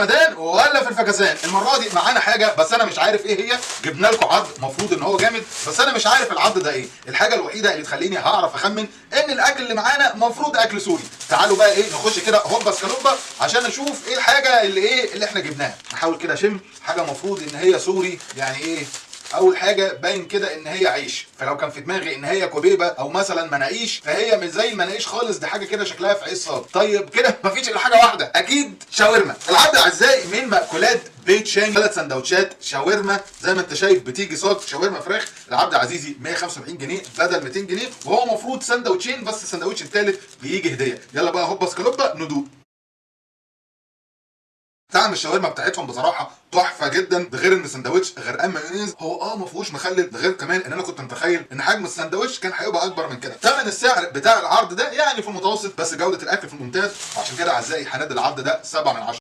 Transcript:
الجمدان ولا في الفكسان. المرة دي معانا حاجة بس انا مش عارف ايه هي. جبنا لكم عرض المفروض ان هو جامد بس انا مش عارف العرض ده ايه. الحاجة الوحيدة اللي تخليني هعرف اخمن ان الاكل اللي معانا مفروض اكل سوري. تعالوا بقى ايه نخش كده هوبا سكالوبا عشان اشوف ايه الحاجة اللي ايه اللي احنا جبناها. نحاول كده اشم حاجة مفروض ان هي سوري. يعني ايه؟ اول حاجة باين كده ان هي عيش، فلو كان في دماغي ان هي كبيبه او مثلا مناقيش فهي مش زي المناقيش خالص، دي حاجة كده شكلها في عيش صاج. طيب كده مفيش الا حاجة واحدة، اكيد شاورما. العرض اعزائي من مأكولات بيت شامي، 3 سندوتشات شاورما زي ما انت شايف بتيجي صاج شاورما فراخ. العرض عزيزي 175 جنيه بدل 200 جنيه، وهو المفروض سندوتشين بس السندوتش الثالث بيجي هديه. يلا بقى هوبا سكالوبا ندوق. طعم الشاورما بتاعتهم بصراحة تحفة جدا، ده غير ان السندوتش غرقان مايونيز، هو ما فيهوش مخلل، ده غير كمان ان انا كنت متخيل ان حجم السندوتش كان هيبقى اكبر من كده. ثمن السعر بتاع العرض ده يعني في المتوسط، بس جوده الاكل في الممتاز، وعشان كده اعزائي هندي العرض ده 7 من 10.